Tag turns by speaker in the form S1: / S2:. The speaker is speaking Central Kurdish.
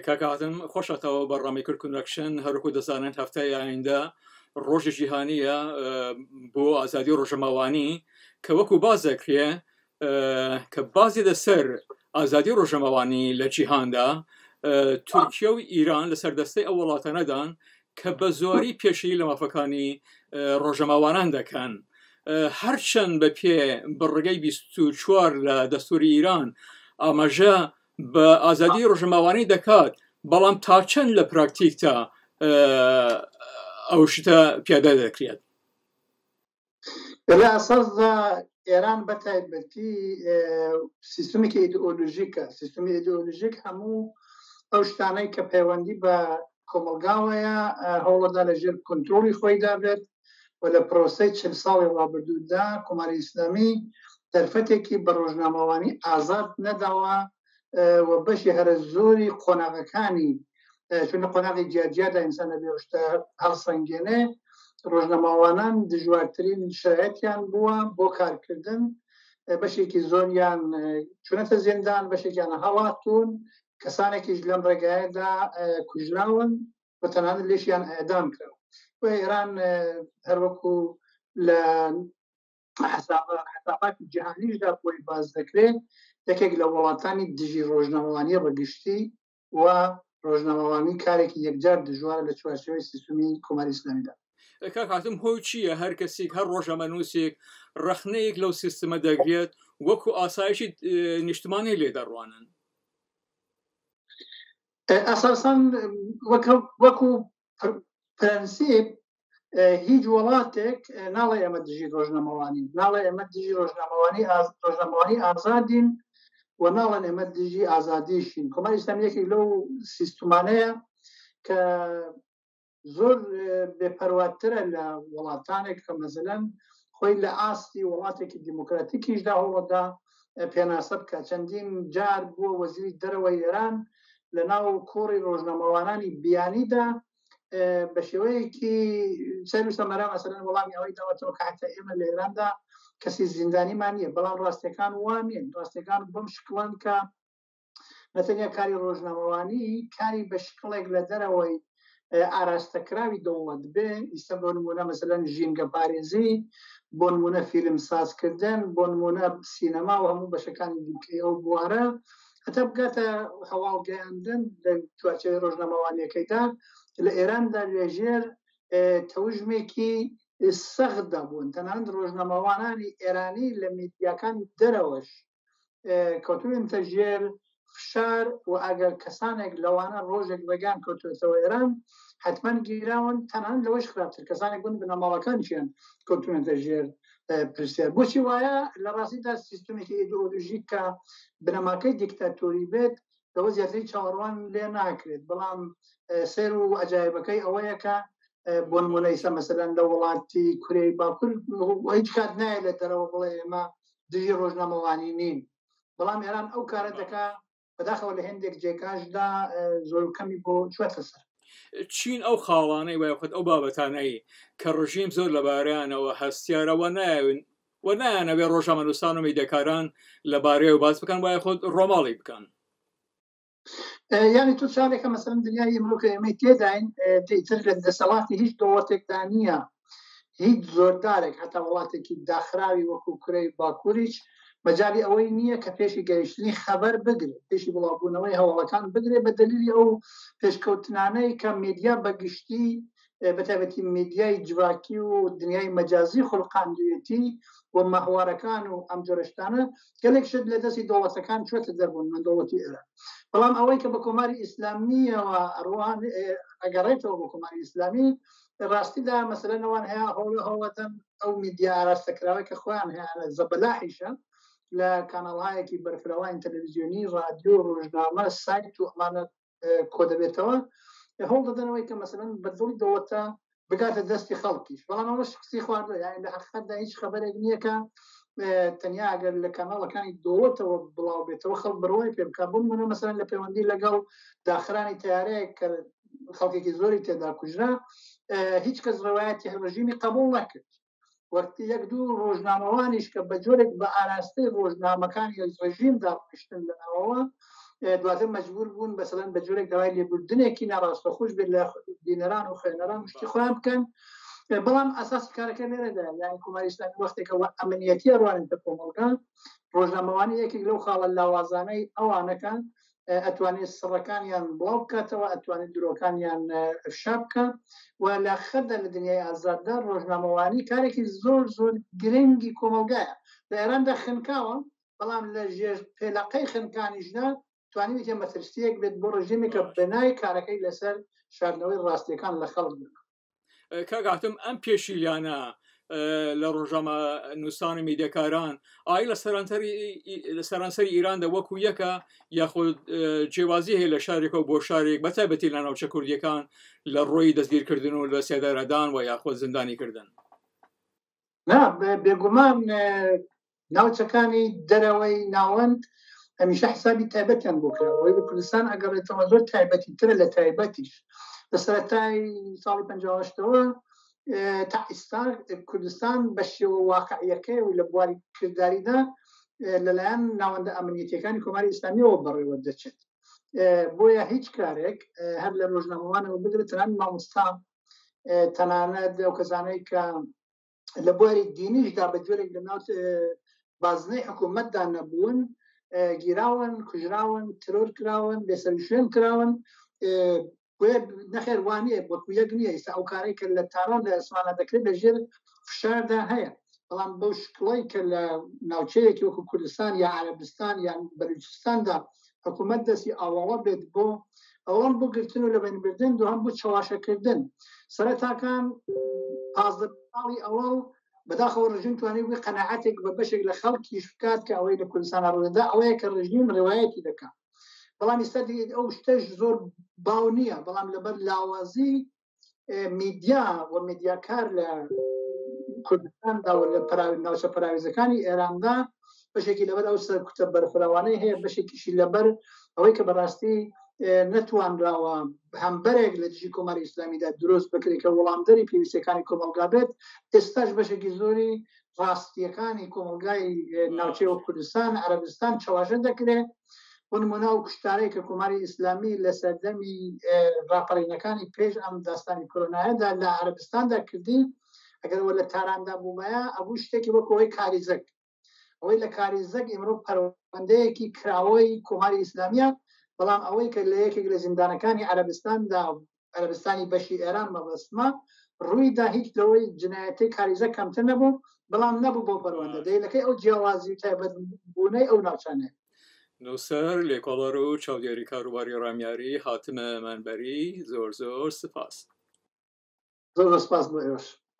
S1: کاک حاتم خۆشاتەوە بەڕنامەی کورد کونەکشن هەروەکو دەزانن هەفتەی ئایندە ڕۆژی جیهانیە بۆ ئازادی ڕۆژەماوانی کە وەکو باز دەکرێ کە بازی لەسەر ئازادی ڕۆژەمەوانی لە جیهاندا تورکیا و ئیران لەسەر دەستەی ئەو وڵاتانەدان کە بە زۆری پێشی لە مافەکانی ڕۆژەماوانان دەکەن. هەرچەند بە پێ بڕگەی 24 لە دەستوری ئیران ئاماژە بە ئازادی ڕۆژەماوانی دەکات بەڵام تا چەند لە پراکتیکتا ئەو شتە پیادە دەکرێت؟
S2: لە ئەساسدا ئێران بە تایبەتی سیستمێکی ئیدئۆلۆژیکە سیستمی ئیدئۆلۆژیک هەموو ئەو شتانەی کە پەیوەندی بە کۆمەڵگاوەیە هەوڵەدا لە ژێر کۆنترۆڵی خۆیدا بێت و لە پرۆسەی چل ساڵی ڕابردوودا کۆماری ئیسلامی دەرفەتێکی بە ڕۆژنامەوانی ئازاد نەداوە و بەشی هەرە زۆری قۆناغەکانی چون لە قۆناغی جیاجیادا ئینسان ئەبێ ئەو شتە هەڵسەنگێنێ ڕۆژنامەوانان دژوارترین شرایەتیان بووە بۆ کارکردن بەشێکی زۆریان چونەتە زیندان بەشێکیان هەڵاتون کەسانێکیش لەم ڕێگایەدا کوژراون و تەنانەت لێشیان ئەدام کراوە و ئێران هەروەکو لە حساباتی جیهانیشدا بۆی باز دەکرێت یەکێک لە وڵاتانی دژی ڕۆژنامەوانی بەگشتی و ڕۆژنامەوانی کارێکی یەکجار دژوارە لە چوارچێوەی سیستمی کۆماری ئیسلامیدا.
S1: کاک حاتم هۆی چییە هەر کەسیک هەر ڕۆژنامەنووسێک ڕەخنەیەک لەو سیستمە دەگرێت وەکو ئاسایشی نیشتمانی لێ دەڕوانن؟
S2: ئەساسەن وەکو پرەنسیپ هیچ وڵاتێک ناڵێ ئێمە دژی ڕۆژنامەوانی ناڵێ ئێمە دژی ڕۆژنامەوانی ڕۆژنامەوانی ئازادین و ناڵێن ئێمە دژی ئازادیشین کۆماری ئیسلامی یەکێک لەو سیستمانەیە کە زۆر بێپەرواترە لە وڵاتانێک کە مەزلەن خۆی لە ئاستی وڵاتێکی دیموکراتیکیشدا هەوڵدا پێناسە بکە چەندین جار بووە وەزیری دەرەوەی ئێران لە ناو کۆڕی ڕۆژنامەوانانی بیانیدا بە شێوەیەکی سەر و سەمەرا مەسەلەن وەڵامی ئەوەی داوەتەوە کە حتا ئێمە لە ئێراندا کەسی زیندانیمان نییە بەڵام ڕاستیەکان وان نین ڕاستیەکان بەم شکڵەن کە نەتەنیا کاری ڕۆژنامەوانی کاری بە شکڵێک لە دەرەوەی ئاراستەکراوی دەوڵەت بێ ئیستا بۆ نمونە مەسەلەن ژینگە پارێزی بۆ نمونە فیلم سازکردن بۆ نمونە سینەما و هەموو بەشەکانی دیکەی ئەو بوارە هەتا بگاتە هەواڵ گەیاندن لە چوارچێوەی ڕۆژنامەوانیەکەیدا لە ئێراندا لەژێر تەوژمێکی سەختدا بوون تەنانەت ڕۆژنامەوانانی ئێرانی لە میدیاکانی دەرەوەش کەوتوونەتە ژێر فشار و ئەگەر کەسانێک لەوانە ڕۆژێک ڕێگان کەوتوێتەوە ئێران حتمما گیراون تەنان لەوەش خراپتر کەسانێک بوون بنەماڵەکانیان کەوتوونەتە ژێر پرسیار بۆچی وایە لە ڕاستیدا سیستمێکی ئیدئۆلۆژیک کە بنەماکەی دیکتاتۆری بێت لەوە زیاتری چاوەڕوان لێ ناکرێت بەڵام سێر و عجایبەکەی ئەوەیە کە بۆ نمونە ئیسا مەسەلەن لە وڵاتی کورەی باکوور هیچ کات نایە لە دەرەوە بڵێ ئێمە دژی ڕۆژنامەوانی نین بەڵام ئێران ئەو کارە دەکا بەداخەوە لە هێندێک جێگاشدا زۆر کەمی بۆ چوەتە سەر.
S1: چین ئەو خاڵانەی و یاخود ئەو بابەتانەی کە ڕژیم زۆر لەبارەیانەوە هەستیارە و نایەوێن و نایانەوێ ڕۆژنامەنووسان و میدیاکاران لەبارەیەوە باس بکەن و یاخود ڕۆماڵی بکەن.
S2: یعنی تۆ چاڵێکە مەسەلەن دنیای ئیمڕۆ کە ئێمەی تێداین تر لە دەسەڵاتی هیچ دەوڵەتێکدا نییە هیچ زۆردارێک هەتا وڵاتێکی داخراوی وەکو کورەی باکووریش مەجای ئەوەی نییە کە پێشی گەیشتنی خەبەر بگرێت پێشی بڵاوبوونەوەی هەواڵەکان بگرێت بە دلیلی ئەو پێشکەوتنانەی کە میدیا بەگشتی بەتایبەتی میدیای جڤاکی و دنیای مەجازی خولقاندوێتی و ماهوارەکان و ئەم جۆرە شتانە گەلێک شت لە دەستی دەوڵەتەکان چۆتە دەربوون من دەوڵەتی ئێران بەڵام ئەوەی کە بە کۆماری ئیسلامیەوە ئەڕوان ئەگەڕێتەوە بۆ کۆماری ئیسلامی ڕاستیدا مەسەلەن ئەوان هەیە هەوڵ هەوڵەدەن ئەو میدیا ئاراستەکراوەی کە خۆیان هەیە زەبەلاحیشە لە کاناڵهایەکی بەرفرەوانی تەلەڤیزیۆنی ڕادیۆ ڕۆژنامە سایت و ئەمانە کۆدەبێتەوە هەوڵ دەدەنەوەی کە مەسەلەن بە دڵی دەوڵەتە بگاتە دەستی خەڵکیش بەڵام ئەوە شخصی خواردوە یعنی لە حقیقەتدا هیچ خەبەرێک نییە کە تەنیا ئەگەر لە کەناڵەکانی دەوڵەتەوە بڵاو بێتەوە خەڵک بڕوای پێ بکات بۆ نمونە مەسەلەن لە پەیوەندی لەگەڵ داخرانی تەیارەیەک کە خەڵکێکی زۆری تێدا کوژرا هیچ کەس ڕەوایەتی ڕژیمی قبوڵ نەکرد وەک یەک دوو ڕۆژنامەوانیش کە بە جۆرێک بە ئاراستەی ڕۆژنامەکانی ڕژیمدا ڕۆیشتن لە ناوەوە. دواتر مەجبور بوون بەسەلەن بە جۆرێک داوای لێبوردنێکی ناڕاستەخۆش بێت لە بینەران و خوێنەران شتی خۆیان بکەن. بەڵام ئەساسی کارەکە لێرەدا، یانی کۆماری ئیسلامی وەختێکەوە ئەمنیەتی ڕوانێتە کۆمەڵگا، ڕۆژنامەوانی یەکێک لەو خاڵە لاوازانەی ئەوانەکە ئەتوانێت سڕەکانیان بڵاو بکاتەوە، ئەتوانێت درۆکانیان ئەفشا بکە و لە خەردا لە دنیای ئازاددا ڕۆژنامەوانی کارێکی زۆر زۆر گرنگی کۆمەڵگایە. لە ئێراندا خنکاوە، بەڵام لە ژێر پێلەقەی خنکانیشدا توانیویەتی مەترسییەک بێت بۆ ڕژێمێک کە بەنای کارەکەی لەسەر شاردنەوەی ڕاستیەکان لە خەڵک بوو.
S1: کاک هاتم ئەم پێشیلیانە لە ڕۆژنامە نووسان و میدیاکاران ئای لە سەرانسەری لە سەرانسەری ئیراندا وەکو یەکە یاخود جیاوازی هەیە لە شارێکەوە بۆ شارێک بە تایبەتی لە ناوچە کوردیەکان لە ڕۆی دەستگیرکردن و لە سێدارەدان و یاخود زیندانی کردن؟
S2: نا، بێگومان ناوچەکانی دەرەوەی ناوەند هەمیشە حسابی تایبەتیان بۆ کراوە. ئەوەی لە کوردستان ئەگەڕێتەوە زۆر تایبەتی ترە لە تایبەتیش. لە سەرەتای ساڵی 58ەوە تا ئیستا کوردستان بە شێوە واقعیەکەی و لە بواری کرداریدا لەلایەن ناوەندە ئەمنیەتیەکانی کۆماری ئیسلامیەوە بەڕێوە دەچێت. بۆیە هیچ کارێک هەر لە ڕۆژنامەوانەوە بگرە تەنانەت مامۆستا، تەنانەت ئەو کەسانەی کە لە بواری دینیشدا بە جۆرێک لە ناو بازنەی حکوومەتدا نەبوون، گیراون، کوژراون، ترۆر کراون، بێسەروشوێن کراون. بۆیە نەخێر وانە وەکو یەک نییە. ئێستا ئەو کارەی کە لە تاران لە ئەسمانە دەکرێت لە ژێر فشاردا هەیە، بەڵام بەو شکڵەی کە لە ناوچەیەکی وەکو کوردستان یا عەرەبستان یان بەلوچستاندا حکوومەت دەستی ئاواڵە بێت بۆ ئەوەڵ بۆ گرتن و لەبەینبردن، دووهەم بۆ چەواشەکردن. سەرەتاکان 15 ساڵی ئەوەڵ بەداخەوە ڕژیم توانی بووی قەناعەتێک بە بەشێک لە خەڵکیش بکات کە ئەوەی لە کوردستان ڕوودەدا ئەوەیە کە ڕژیم ڕێوایەتی دەکات. بەڵام ئێستا ئەو شتەش زۆر باو نییە، بەڵام لەبەر لاوازی میدیا و میدیاکار لە کوردستاندا و لە ناوچە پەراوێزەکانی ئێراندا، بەشێکی لەبەر ئەو سەرکوتە بەرفراوانەی هەیە، بەشێکیشی لەبەر ئەوەی کە بەڕاستی نەتوانراوە هەمبەرێک لە دژی کۆماری ئیسلامیدا دروست بکرێت کە وەڵامدەری پێویستیەکانی کۆمەڵگا بێت. ئێستاش بەشێکی زۆری ڕاستیەکانی کۆمەڵگای ناوچەی وەک کوردستان، عەرەبستان چەواشە دەکرێت. بۆ نمونە ئەو کوشتارەی کە کۆماری ئیسلامی لە سەردەمی ڕاپەڕینەکانی پێش ئەم داستانی کۆرۆنایەدا لە عەرەبستاندا کردی، ئەگەر ئەوە لە تاراندا بوومایە ئەبوو شتێکی وەک ئەوەی کاریزەک، ئەوەی لە کاریزەک ئیمڕۆ پەروەندەیەکی کراوەی کۆماری ئیسلامیە، بەڵام ئەوەی کە لە یەکێک لە زیندانەکانی عەرەبستاندا، عەرەبستانی بەشی ئێران مەبەستمە، ڕوویدا هیچ لەوەی جنایەتەی کاریزە کەمتر نەبوو، بەڵام نەبوو بۆ پەروەندە. دەلیلەکەی ئەو جیاوازی و تایبەت بوونەی ئەو ناوچانەیە.
S1: نووسەر، لێکۆڵەر و چاودێری کاروباری ڕامیاری هاتمە مەنبەری، زۆر زۆر سپاس.
S2: زۆر زۆر سپاس بۆ ئێوەش.